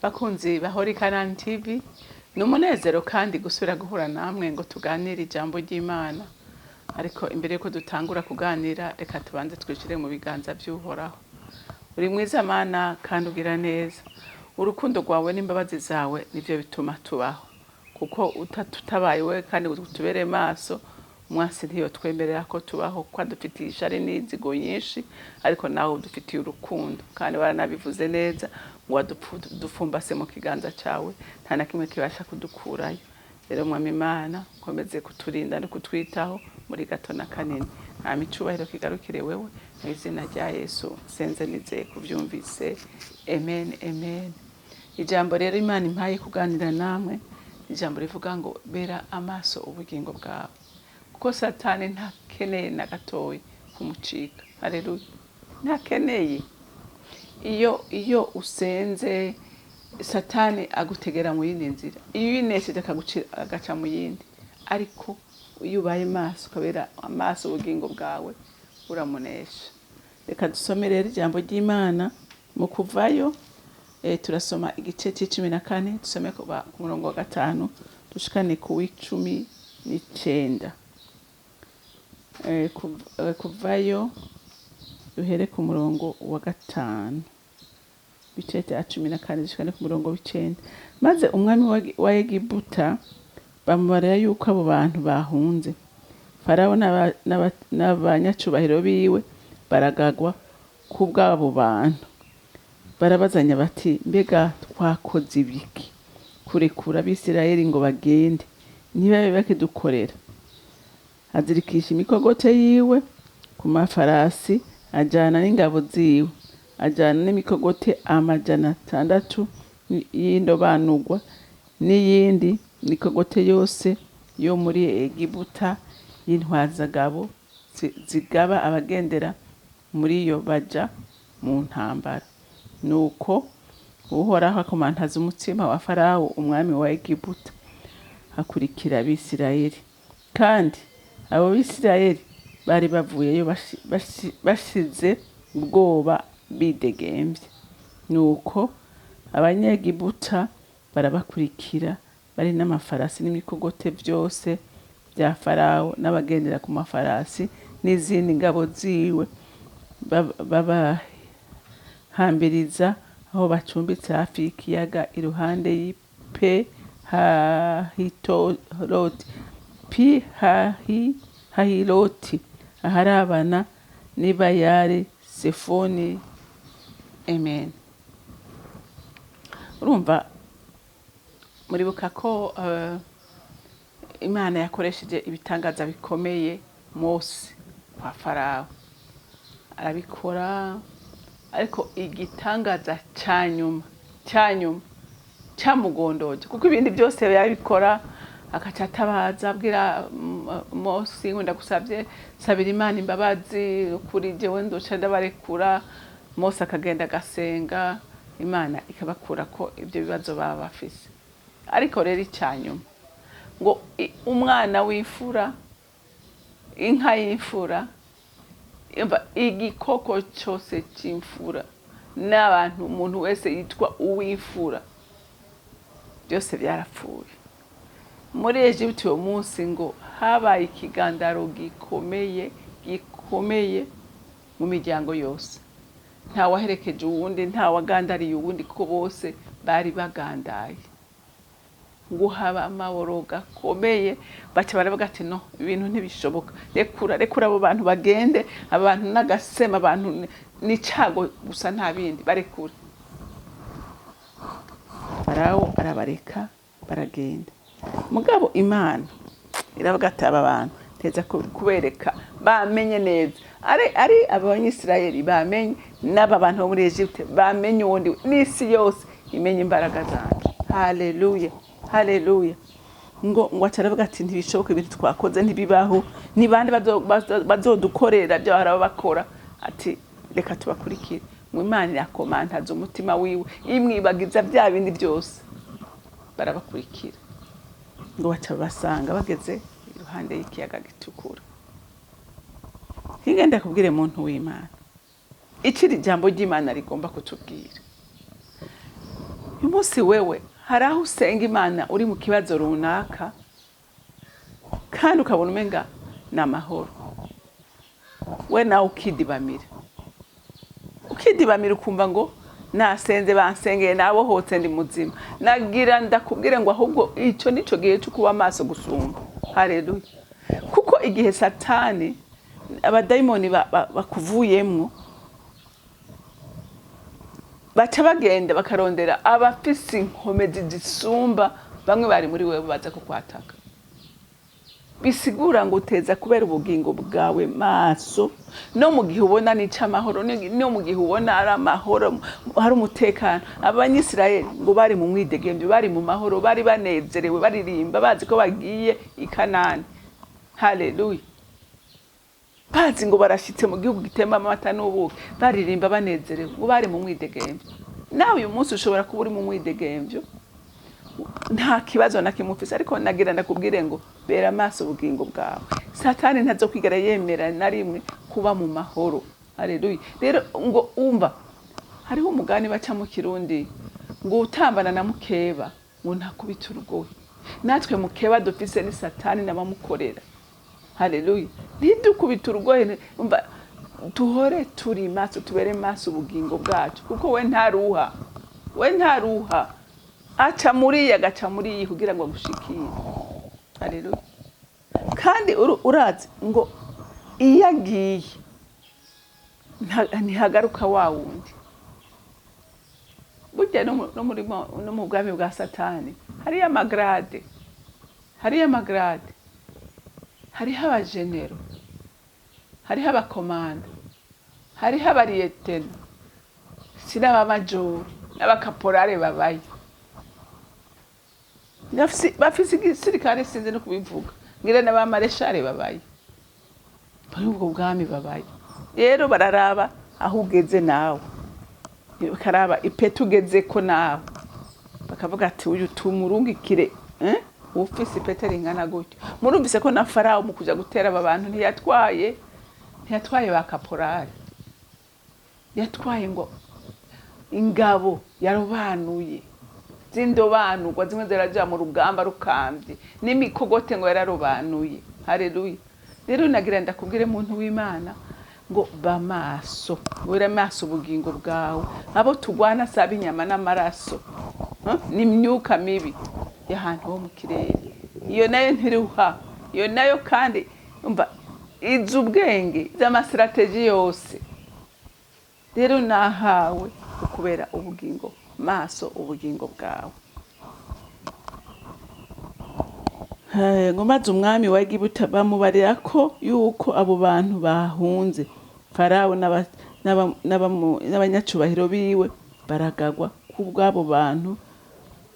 Bakunzi ba Holy Canaan TV, ni umunezero kandi gusubira guhura namwe ngo tuganire ijambo ry'Imana. Ariko imbere yuko dutangura kuganira, reka tubanze twishire mu biganza vy'Uhoraho. Uri mwiza Mana kandi ugira neza. Urukundo rwawe n'imbabazi zawe nivyo bituma tubaho, kuko tutabaye we kandi ngo tubere maso, umwansi ntiyotwemerera ko tubaho, kuko adufitiye ishari n'inzigo nyinshi. Ariko nawe udufitiye urukundo, kandi baranabivuze neza ngo wadufumbase mu kiganza cawe, nta na kimwe kibasha kudukurayo. Rero Mwami Imana, ukomeze kuturinda no kutwitaho muri gato na kanini. Nta micubahiro kigarukire wewe, mu izina rya Yesu senze nizeye kuvyumvise, amen, amen. Ijambo rero Imana impaye kuganira namwe, ijambo rivuga ngo bera amaso ubugingo bwawe, kuko Satani ntakeneye na gatoyi kumucika. Haleluya, ntakeneye. Iyo usenze, Satani agutegera mu yindi nzira, iyo uyinesheje agaca mu yindi. Ariko iyo ubaye maso, ukabera amaso ubugingo bwawe, uramunesha. Reka dusome rero ijambo ry'Imana mu Kuvayo. Turasoma igice c'icumi na kane, dusome kuva ku murongo wa 5 dushikane ku w'icumi n'icenda. Kuvayo, duhere ku murongo wa 5, ibice vya 14, dushikane ku murongo w'icenda. Maze umwami wa Egiputa bamubarira yuko abo bantu bahunze. Farawo n'abanyacubahiro biwe baragagwa kubw'abo bantu. Barabazanya bati: "Mbega twakoze ibiki kurekura Abisirayeli ngo bagende, ntibabe bakidukorera?" Azirikisha imikogote yiwe ku mafarasi, ajana n'ingabo ziwe, ajana n'imikogote 600 y'indobanurwa n'iyindi mikogote yose yo muri Egiputa y'intwazagabo zigaba abagendera muri yo, baja mu ntambara. Nuko Uhoraho akomantaza umutima wa Farawo, umwami wa Egiputa, akurikira Abisirayeli. Kandi abo Bisirayeli bari bavuyeyo bashize ubwoba, bidegemvye. Nuko Abanyegiputa barabakurikira, bari n'amafarasi n'imikogote vyose vya Farawo n'abagendera ku mafarasi n'izindi ngabo ziwe, babahambiriza aho bacumbitse hafi y'ikiyaga, iruhande y'ipe Hahitoroti, Pi Hahiroti, aharabana n'i Bayali Sefoni. Amen. Urumva, muribuka ko Imana yakoresheje ibitangaza bikomeye Mose kwa Farawo, arabikora. Ariko igitangaza ca nyuma, ca nyuma camugondoje, kuko ibindi byose yabikora akaca atabaza, abwira Mose ngo: "Ndagusabye, sabira Imana imbabazi kuri jewe, ndoca ndabarekura." Mose akagenda agasenga, Imana ikabakura ko ibyo bibazo baba bafise. Ariko rero icya nyuma ngo umwana w'imfura, inka y'imfura, igikoko cyose cy'imfura n'abantu, umuntu wese yitwa uw'imfura, byose byarapfuye muri Egiputa. Uwo munsi ngo habaye ikigandaro gikomeye gikomeye mu miryango yose. Nta waherekeje uwundi, nta wagandariye uwundi, kuko bose bari bagandaye. Ngo haba amaboro gakomeye. Baca baravuga ati: "No, ibintu ntibishoboka, rekura, rekura abo bantu bagende. Abantu n'agasema, abantu ni icago gusa, nta bindi, barekure." Farawo arabareka baragenda. Mugabo Imana iravuga ati: "Aba bantu teza kubereka bamenye neza, ari Abanyisirayeli bamenye, n'aba bantu bo muri Egypte bamenye uwundi, n'isi yose imenye imbaraga zanje." Haleluya, haleluya. Ngo aca aravuga ati: "Ntibishoboka, ibintu twakoze ntibibaho. Ni bande bazodukorera byo bahora bakora?" Ati: "Reka tubakurikire." Ngo Imana irakomantaza umutima wiwe, imwibagiza bya bindi byose, barabakurikira. Ngo baca basanga bageze iruhande y'ikiyaga gitukura. Hingenda kubwire muntu w'Imana, icyo iri jambo ry'Imana rigomba kutubwira. Uyu munsi wewe hari aho usenga Imana uri mu kibazo runaka, kandi ukabona umenga ni amahoro, we nawe ukidibamira, ukidibamira, ukumva ngo nasenze, bansengeye, nabohotse, ndi muzima. Nagira ndakubwire ngo ahubwo icyo nico gihe cyo kuba maso gusumba. Haleluya! Kuko igihe Satani, abadayimoni bakuvuyemwo, baca bagenda bakarondera abafise inkomezi zisumba bamwe bari muri wewe, baza kukwataka. Bisigura ngo uteza kubera ubugingo bwawe maso, no mu gihe ubona nica amahoro, no mu gihe ubona ari amahoro, hari umutekano. Abanyisirayeli ngo bari mu mwidegemvyo, bari mu mahoro, bari banezerewe, baririmba, bazi ko bagiye i Kanani. Haleluya! Bazi ngo barashitse mu gihugu gitemba amata n'ubuki, baririmba banezerewe, ngo bari mu mwidegemvyo. Nawe uyu munsi ushobora kuba uri mu mwidegemvyo, nta kibazo na kimwe ufise, ariko nagira ndakubwire ngo bera amaso ubugingo bwawe. Satani ntazokwigera yemera na rimwe kuba mu mahoro. Haleluya! Rero ngo umva, hariho umugani baca mu Kirundi ngo utambana na mukeba ngo ntakubita urugohe. Natwe mukeba dufise ni Satani n'abamukorera. Haleluya! Ntidukubite urugohe. Umva, duhore turi maso, tubere maso ubugingo bwacu, kuko we ntaruha, we ntaruha, aca muri iyi, agaca muri iyi kugira ngo agushikire. Haleluya! Kandi urazi ngo iyo agiye ntihagaruka wa wundi. Burya no mu bwami bwa Satani hariyo ama grade, hariyo ama grade, hariho abajenero, hariho abakomanda, hariho abariyetena, si n'abamajoro n'abakaporare babaye bafise igisirikare, sinzi no kubivuga, ngira n'abamareshare babaye muri ubwo bwami babaye. Rero bararaba aho ugeze nawe, bakaraba ipeti ugezeko nawe, bakavuga ati uyu tumurungikire, eh? Ufise ipete ringana gutyo. Murumvise ko na Farawo mu kuja gutera aba bantu ntiyatwaye ba kaporari, yatwaye ngo ingabo yarobanuye z'indobanurwa, zimwe ziraja mu rugamba rukambye, n'imikogote ngo yararobanuye. Haleluya! Rero nagira ndakubwire, muntu w'Imana, ngo ba maso, wera maso ubugingo bwawe. Abo tugwana saba inyama n'amaraso, n'imyuka mibi y'ahantu ho mu kirere. Iyo nayo ntiruha, iyo nayo kandi umva izi ubwenge z'ama stratégies yose. Rero nahawe ukubera ubugingo maso ubugingo bwawe. Ngo maze umwami wa Egiputa bamubarira ko yuko abo bantu bahunze. Farawo n'abanyacubahiro biwe baragagwa kubw'abo bantu,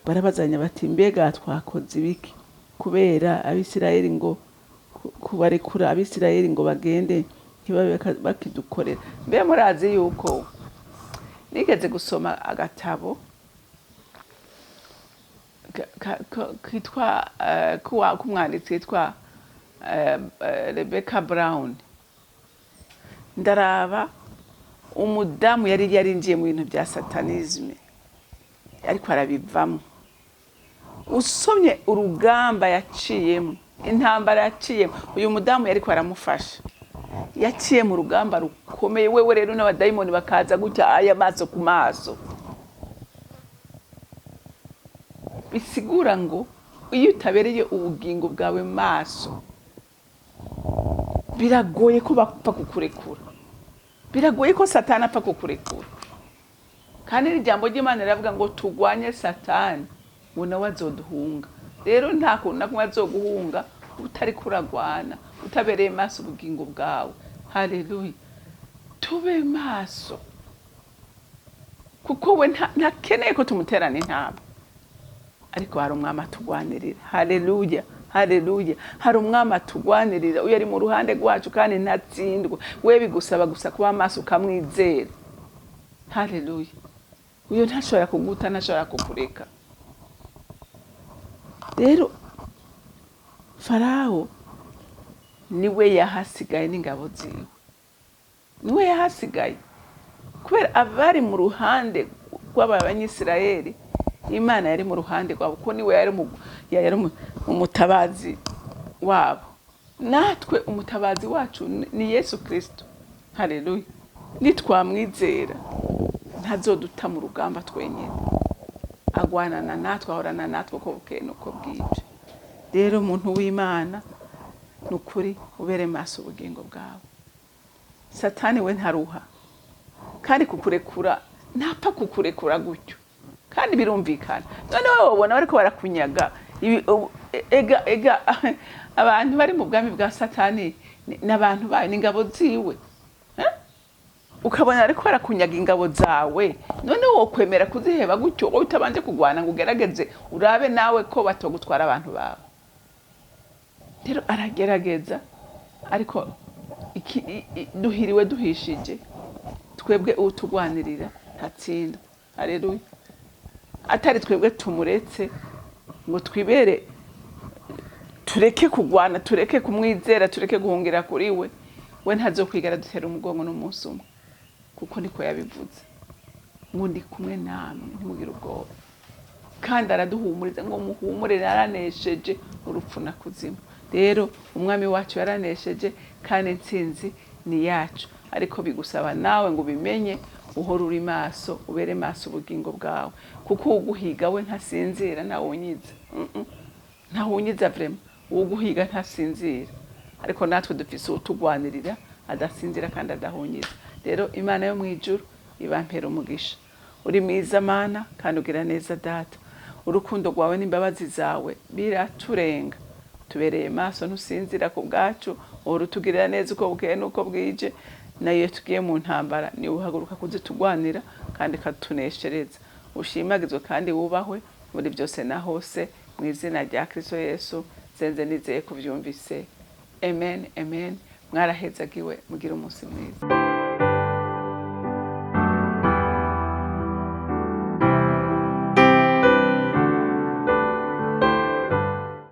barabazanya bati: "Mbega twakoze ibiki kubera Abisirayeli ngo kubarekura Abisirayeli ngo bagende, ntibabe bakidukorera?" Mbe murazi yuko nigeze gusoma agatabo kitwa k'umwanditsi witwa Rebecca Brown? Ndaraba umudamu yari yarinjiye mu bintu bya satanisme, ariko arabivamo. Usomye urugamba yaciyemo, intambara yaciyemo, uyu mudamu yariko aramufasha, yaciye mu rugamba rukomeye. Wewe rero n'abadayimoni bakaza gutya aya maso ku maso. Bisigura ngo iyo utabereye ubugingo bwawe maso, biragoye ko bapfa kukurekura, biragoye ko Satani apfa kukurekura. Kandi n'ijambo ry'Imana riravuga ngo tugwanye Satani, ngo nawe azoduhunga. Rero nta kuntu na kumwe azoguhunga utari kuragwana, utabereye maso ubugingo bwawe. Haleluya! Tube maso, kuko we ntakeneye ko tumuterana intambwe, ariko hari umwami atugwanirira. Haleluya, haleluya! Hari umwami atugwanirira, uyu ari mu ruhande rwacu kandi ntatsindwa. We bigusaba gusa kuba maso, ukamwizera. Haleluya! Uyu ntashobora kuguta, ntashobora kukureka. Rero Farawo niwe yahasigaye n'ingabo ziwe, niwe yahasigaye, kubera abari mu ruhande rw'aba banyisirayeli. Imana yari mu ruhande rwabo, kuko niwe yari yari umutabazi wabo. Natwe umutabazi wacu ni Yesu Kristo. Haleluya! Nitwamwizera ntazoduta mu rugamba twenyine, agwanana natwe, ahorana natwe uko bukeye n'uko bwije. Rero umuntu w'Imana, ni ukuri ubere maso ubugingo bwawe. Satani we ntaruha, kandi kukurekura ntapfa kukurekura gutyo, kandi birumvikana. None wowe wabona bariko barakunyaga ega abantu bari mu bwami bwa Satani ni abantu bayo, ni ingabo ziwe. Eh? Ukabona ariko barakunyaga ingabo zawe, none wokwemera kuziheba gutyo wowe utabanje kugwana ngo ugerageze urabe nawe ko batogutwara abantu bawe? Rero aragerageza, ariko duhiriwe duhishije twebwe, utugwanirira ntatsindwa. Haleluya! Atari twebwe tumuretse ngo twibere, tureke kugwana, tureke kumwizera, tureke guhungira kuri we, we ntazokwigera dutera umugongo n'umunsi umwe, kuko niko yabivuze ngo: "Ndi kumwe namwe, ntimugire ubwoba." Kandi araduhumuriza ngo: "Muhumure, naranesheje urupfu na kuzimu." Rero Umwami wacu yaranesheje, kandi intsinzi ni yacu, ariko bigusaba nawe ngo ubimenye, uhore uri maso, ubere maso ubugingo bwawe, kuko uguhiga we ntasinzira, ntawunyiza. Ntawunyiza vraiment, uguhiga ntasinzira, ariko natwe dufise uwutugwanirira adasinzira kandi adahunyiza. Rero Imana yo mu ijuru ibampera umugisha. Uri mwiza Mana, kandi ugira neza Data. Urukundo rwawe n'imbabazi zawe biraturenga. Tubereye maso, ntusinzira ku bwacu, uhora utugirira neza uko bukeye n'uko bwije. Nayo iyo tugiye mu ntambara niwe uhaguruka kuzitugwanira kandi ikatuneshereza. Ushimagizwe kandi wubahwe muri byose na hose, mu izina rya Kristo Yesu nsenze nizeye kuvyumvise. Amen, amen. Mwarahezagiwe, mugire umunsi mwiza.